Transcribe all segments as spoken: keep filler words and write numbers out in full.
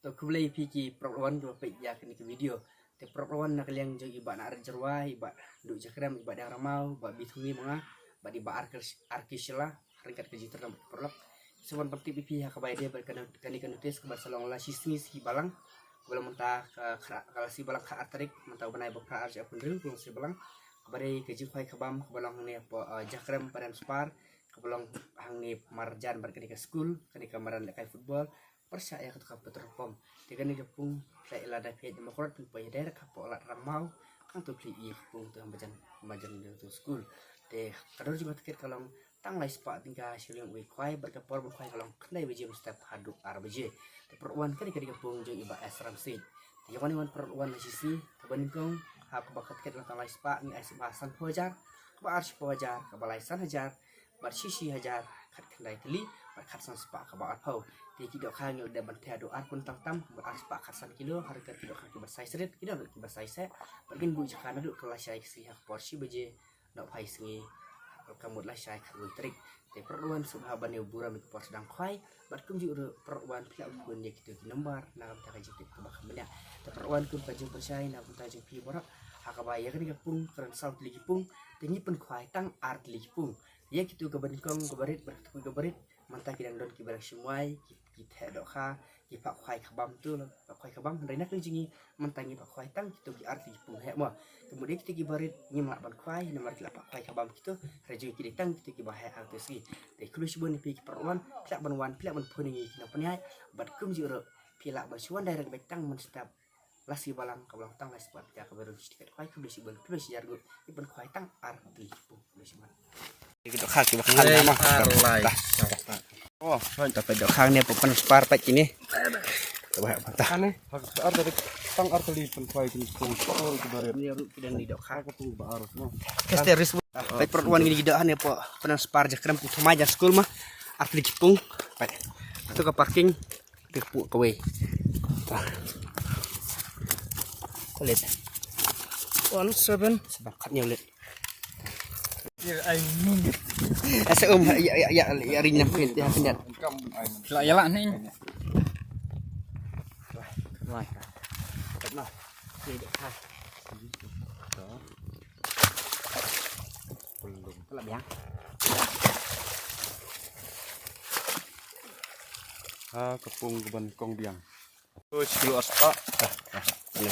To khublei phi ki paralok wan kiba peit ïa kane ka video. Te paralok wan na ka liang jong i Bah Narit Jyrwa, i Bah Duh Jakrem, i Bah Dang Ramaw, Bah Bithungi Manga, bad i Bah Arke-, Arkishila, ryngkat ka jingtyrwa bad paralok. Sa wan pyntip ïa phi ha kaba ïadei bad kane, kane ka notis kaba sa long la shi sngi shi balang. Kaba long mynta ka, ka, ka la shi balang ka ar tarik, mynta u bnai ba phra ar hajar arphew hynriew, kaba long shi balang. Kaba dei ka jingkhwai ka bam, kaba long hangne hapoh, eh, Jakrem Pyndenspar, kaba long hangne marjan bad kane ka skul, kane ka madan lehkai football. Pyrshah ïa kata ka petrol pump. Te kane ka pung, phi lah lada phi ïaid na Mawkyrwat phin poi direct hapoh Lad Rangmaw. Hangto phi ïohi ka pung te ha majan, majan jong ka skul. Te ka dor jong ka tiket ka long tang lai spah tyngka shilliang uwei u khwai, bad ka por ban khwai ka long khyndai baje mynstep haduh ar baje. Te paralok wan, kane ka dei ka pung jong i Bah S Ramsit. Te ïa kane wan paralok wan na shisngi, kaba nyngkong, ha kaba ka tiket long tang lai spah, ngi ai sngewbha sanphew hajar, kaba ar shiphew hajar, kaba lai san hajar, bad shi shi hajar khatkhyndai tylli, bad khatsan spah kaba arphew. Te ki dohkha ngi la dep ban theh haduh arphew tam tam, bad ar spah khatsan kilo, ha ryngkat ki dohkha kiba sai srit, ki dohkha kiba sai seh, bad kin buh jaka naduh ka lashai ka sngi ha ka por shi baje, noh phai sngi, ka mut lashai khatwei tarik. Te paralok wan, sngewbha ban ïa burom ïa ka por sdang khwai, bad kumjuh ruh paralok wan, phi lah ban phone ïa kito ki number na ka bynta ka jingtip kaba kham bniah. Te paralok wan, kum ka jingpynshai na ka bynta jong phi baroh, ha kaba ïa kane ka pung ka don saw tylli ki pung, te ngi pynkhwai tang ar tylli ki pung. Ïa kito kaba nyngkong kaba rit bad kito kaba rit, mynta ki dang don kiba dang shim wai, ki, ki theh dohkha, ki phah khwai ka bam tu, phah khwai ka bam, hynrei na ka liang jong ngi, mynta ngi phah khwai tang kito ki ar tylli ki pung heh mo. Te mut ïa kito kiba rit ngim lah ban khwai, namar ki la phah khwai ka bam kito, hynrei jong ngi ki dei tang kito kiba heh ha kito sngi. Te khublei shibun ïa phi ki paralok wan, phi lah ban wan, phi lah ban phone ïa ngi ki nongpynïaid, bad kumjuh ruh phi lah ban shu wan direct beit tang mynstep la shi balang kaba long tang lai spah tyngka kaba rung shi tiket khwai, khublei shibun, khublei shi hajar ngut, ngi pynkhwai tang ar tylli ki pung, khublei shibun. Ki dohkha kiba khan ma. Ar lai. Oh, to peit dohkha ne, pynspar peit kine. Kaba heh bha. Ane, ar tarik, tang ar tylli pynkhwai kine pung, pung kiba rit. Ni ruh ki dang ni dohkha. Ka pung ba ar, no. Kester ris. Peit paralok wan, kine ki dohkha ne, pynspar Jakrem, pung thymmai jan skul ma. Ar tylli ki pung. Peit. Kato ka parking. Te ka pung kawei. Kulit. One seven. Sebab kat ni ulit. Asa um, ya, ya, ya, ya, ring nam pin, ya, pin, ya. La, ya, la, ni. Wai. Kat na. Ni dek ha. Belum. Telah biang. Ha, ka pung kaban kong biang. Oi, sepuluh aspa. Ka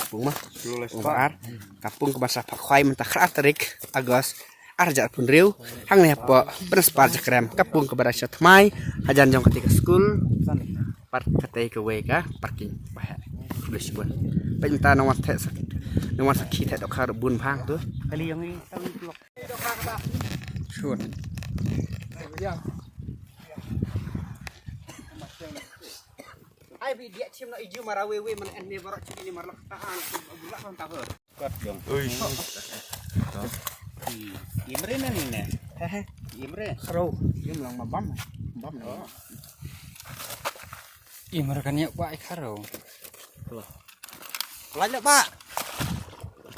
pung ma. Sepuluh aspa. Ka pung kaban sa phah khwai mynta khat tarik August ar hajar arphew hynriew. Hangne hapoh Pynspar Jakrem. Ka pung kaban sa thymmai hajan jong kata ka skul. Pat kata kawei ka parking. Bah. Boleh sebut. Pynta nang wan theh sak-, nang wan sakhi theh dohkha bun bang tu. Kali yang ni. Shun. Ai bi dia chim na iju mara we we man en me barok chim ni marlak ta an. Bulak kan ta. Kat dong. Ui. Imre na ni ne. Hehe. Imre. Kharo. Im lang ma bam. Bam. Oh. Imre kan yak ba kharo. Lai le ba.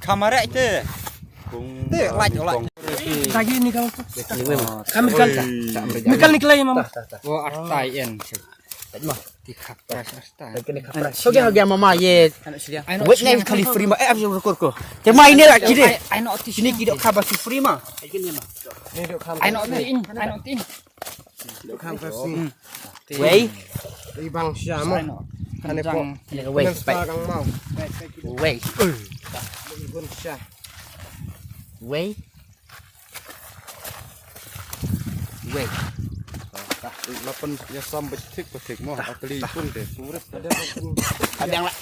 Kamera ite. Te lai lai. Lagi ni kau. Kami kan. Nikal nikal ya mama. Oh, artai en. Mah. Di khap pras artai. Hoge hoge mama ye. Wait name kali free ma. Eh, am ko ko. Te mai ne la kide. Ai no ti. Sini kido khaba si free ma. Ai no ti in. Ai no ti in. Wei. Wei bang siamo. Wei. Wei. Wei. Wei. Lapan ya sampai tik petik mo. Atli pun deh. Surat ada. Ada yang lah.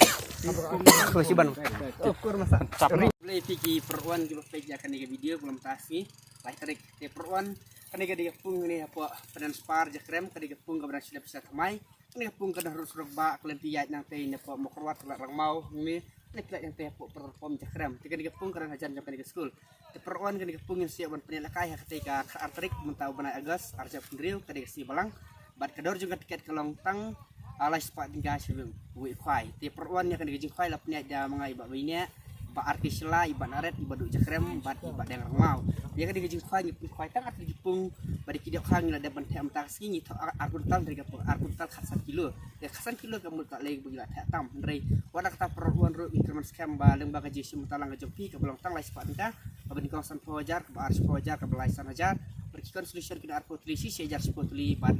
Kau si ban. Ukur masa. Boleh tiki peruan kita pejakan ni video belum tasi. Lai tarik te peruan. Kane ka dei ka pung ne hapoh Pynspar Jakrem, ka dei ka pung kaba dang shlep sha thymmai. Kane ka pung ka dang rus rok ba ka lynti ïaid nangtei napoh Mawkyrwat, Lad Rangmaw ne. Kane ka ïaid nangtei hapoh Pynspar Jakrem. Te kane ka pung ka dang hajan jong kane ka skul. Te peruan, kane ka pung ngin sa ïoh ban pynïaid lehkai ha katei ka khat ar tarik mynta u bnai August ar hajar arphew hynriew, ka dei ka sngi Balang. Bad ka dor jong ka tiket ka long tang lai spah tyngka shilliang uwei u khwai. Te peruan, ïa kane ka jingkhwai la pynïaid da ma nga i Bah Bainia, Ba ar ki shlai, i ba naret, i ba duh jakrem, bad i ba deng rangmaw. Ïa ka dei ka jingkhwai, ngi pynkhwai tang ar tylli ki pung, ba dei ki dohkha ngi la dep ban theh mynta ka sngi, ngi thoh ar, ar kuntal, dei ka pung ar kuntal khatsan kilo. Ïa khatsan kilo ka mut ka lei ba ngi la theh tam. Hynrei wat la kata, paralok wan ruh ngi kyrmen skhem ba lyngba ka jingshim bynta lang ka jong phi kaba long tang lai spah tyngka, kaba nyngkong sanphew hajar, kaba ar shiphew hajar, kaba lai san hajar, bad ki consolation ki don arphew tylli, shi shi hajar shiphew tylli, bad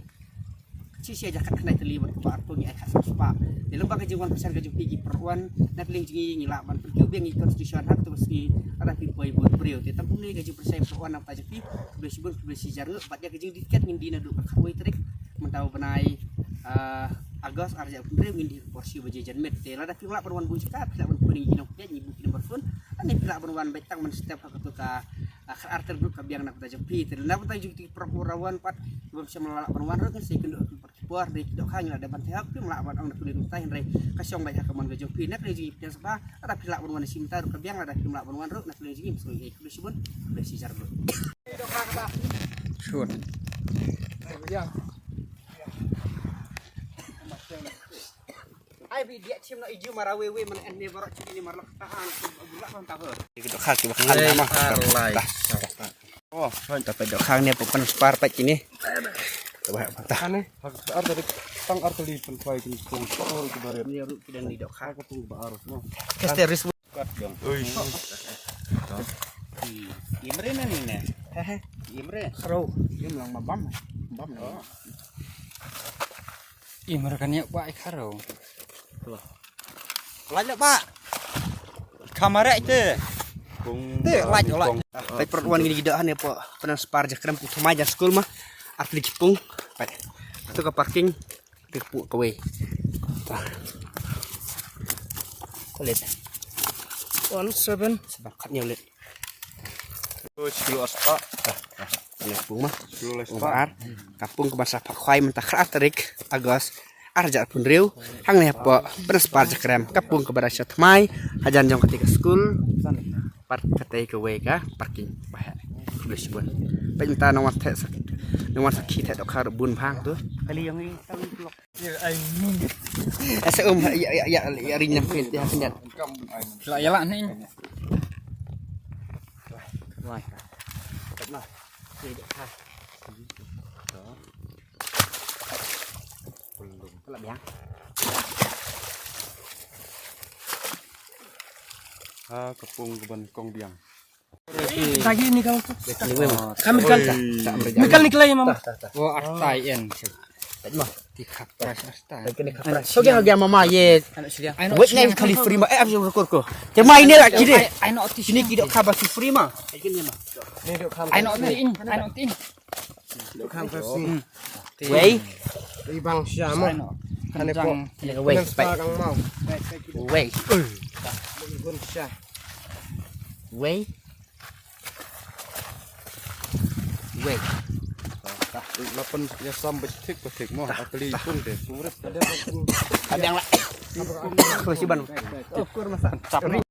shi shi hajar khatkhyndai tylli, bad kaba arphew ngi ai khatsan spah. Te lyngba ka jingwan pyrshang ka jong phi ki paralok wan, na ka liang jong ngi ngi lah ban pynkiew biang ïa ki consolation ha kato ka sngi, lada phi poi bun briew. Te tang kumne ka jingpyrshang paralok wan na ka bynta jong phi, khublei shibun, khublei shihajar nguh, bad ïa ka jingdedicate ngin die naduh ka khatwei tarik mynta u bnai, ah, August, ar hajar arphew hynriew, ngin die por shi baje janmiet. Te lada phim lah ban wan buh jaka, phi lah ban phone ïa ngi ki nongpeit, ngi buh ki number phone, lane phi lah ban wan beit tang mynstep ha kato ka, ah, khatar tarik ruh ka biang na ka bynta jong phi. Te na ka bynta jong ki paralok ba wan pat, ki bym shym la lah ban wan ruh, ngin sa ïakynduh ha ki por ki por, dei ki dohkha ngi la dep ban theh hok, phim lah ban ong na kane ka bynta, hynrei ka shong beit ha ka mon ka jong phi. Na ka liang jong ngi pdiang sngewbha, lada phi lah ban wan shim bynta ruh ka biang, lada phim lah ban wan ruh, na ka liang jong ngi pdiang sngewbha, khublei shibun, khublei shihajar nguh. Sure. Ai bi dia chim no iju mara we we man en ne barok chim ni marlok ta an. Ki dohkha ki ba khan nama. Oh, ta peit dohkha ne pun spar peit kine. Ba ta. Ane, ar tadi tang ar tadi pun pai kini pun pun ke baret. Ni ru ki dang ni dohkha. Ka pun ba ar no. Keste ris. Ui. Imre na ni ne. Hehe. Imre. Khro. Im lang ma bam. Bam na. Imre kan ïa ba i khro. Lai le ba. Kamera ite. Te lai lai. Peit paralok wan ngi doh hane po pynang spar jakrem pung thymmai jan skul ma. Ar tylli ki pung. Peit. Kato ka parking. Te ka pung kawei. Kulit. One seven. Seven khat nyau lit. Oi, shi kilo ar spah. Ka pung ma. Shi kilo ar spah. Ka pung kaba sa phah khwai mynta khatar tarik August ar hajar arphew hynriew. Hangne hapoh pynang spar jakrem. Ka pung kaba da sha thymmai hajan jong kata ka skul. Pat kata kawei ka parking. Bah. Khublei shibun. Peit mynta nang wan theh sak. Nang wan sakhi theh dohkha ruh bun bha tu. Kali yang ni tang blok. Asa um ya ya ya ya ring nam pin ya pin. La ya la ni. Wai. Kat lah. Ni dek ha. Belum. Telah biang. Ha, ka pung kaban kong biang. Lagi ni kau. Kami kan. Mikal ni kelai mama. Oh, artai en. Mah. Tikhap pras artai. Kini khap pras. So dia dia mama ye. Anak siliang. Wait ngai kali free ma. Eh, abis rukur ko. Tema ini lah kini. Ai no ti sini kidok kaba si free ma. Ni dok kham. Ai no tin. Ai no tin. Dok kham pras ni. Wei. Ibang siamo. Kane po. Wei. Kang mau. Wei. Gun sia. Wei. Wei. Lapan ya sampai tik petik mo. Atli pun deh surat. Ada yang lah. Kau si ban. Ukur masa.